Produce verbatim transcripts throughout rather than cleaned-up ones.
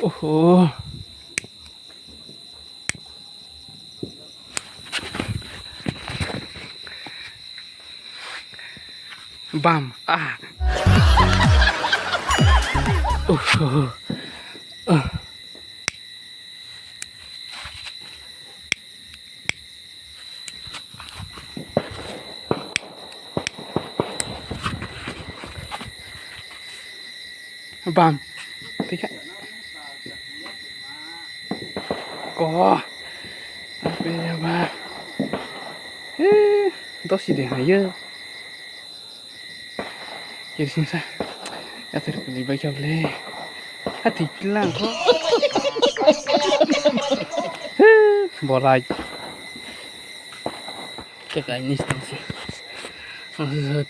Oho. Bam. Ah. Oho. Ah. Bam. Tei kha. Ko. Ape ya ba. Eh, dosi de hayo. Kirising sa. Yatir kuli bai kya bole. Hati pilang ko. Bolai. Kaya kain ni stang si.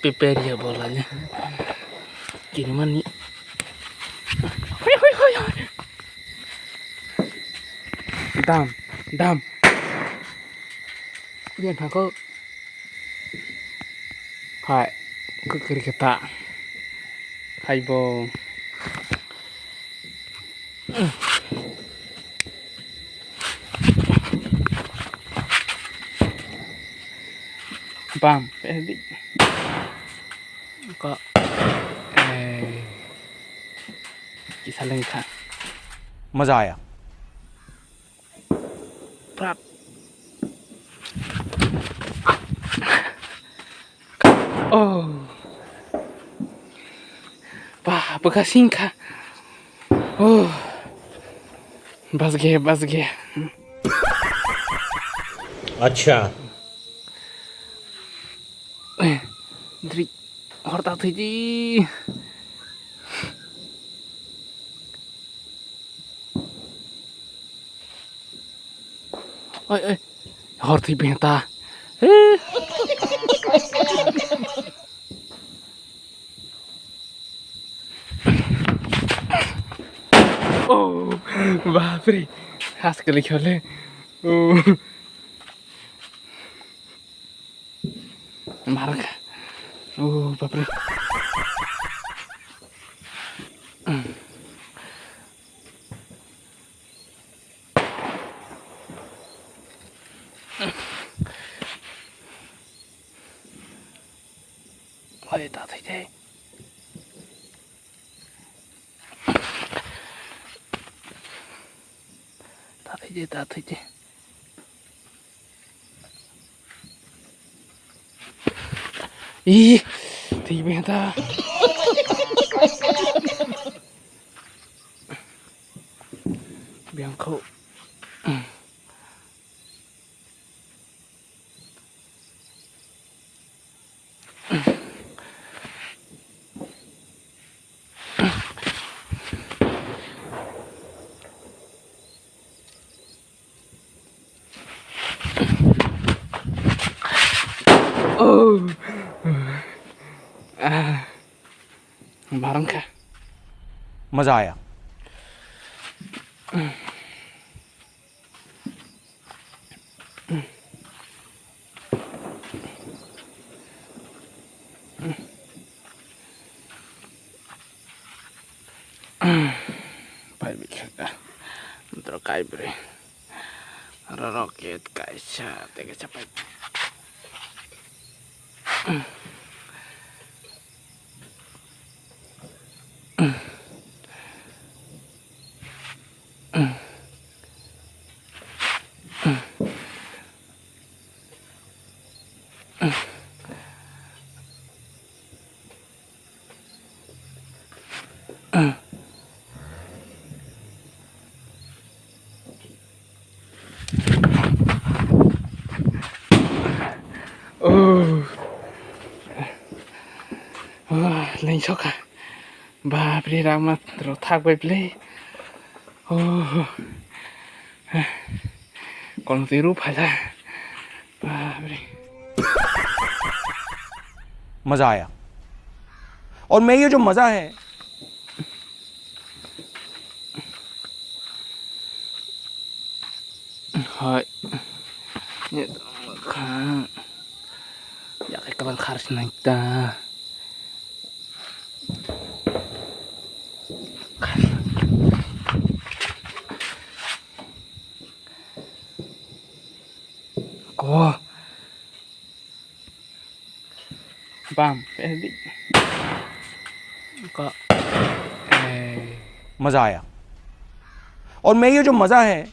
Prepare ya bolanya. Kini mani. Hoi, hoi, hoi, hoi. Dam, dam. Yan thangko. Phai, kwkri khe ta. Phai bo. Bam, pedi. Ko. Eh. Kisa lengkha. Maza aya. Prak. Oh. Bah, bwkha singkha. Oh. Basge, basge. Acha. Dri, horta thwidi. Oi, oi. Hor thwi benta. Eh. Oh, bapre. Has kali khole. Oh. Marang. Oh, bapre. Oi, ta thai thai. Ta thai de, ta thai de. Ih, thwi benta. Biyang kho. Oh. Ah. Barang kha. Maza aya. Pai bikha ka. Dro kai bre. Ro roket kaisa tege chapai. Oh. Oh, lengsokha. Bapre, rama rok thak bai ble. Oh. Kolong twi ru phaila. Bapre. मजा आया। और मैं ये जो मजा है। Hai. Ni kha. Ya kai kaban khar sinai ta. Ko. Bam, pedi. Ko. Eh. मजा आया। और मैं ये जो मजा है,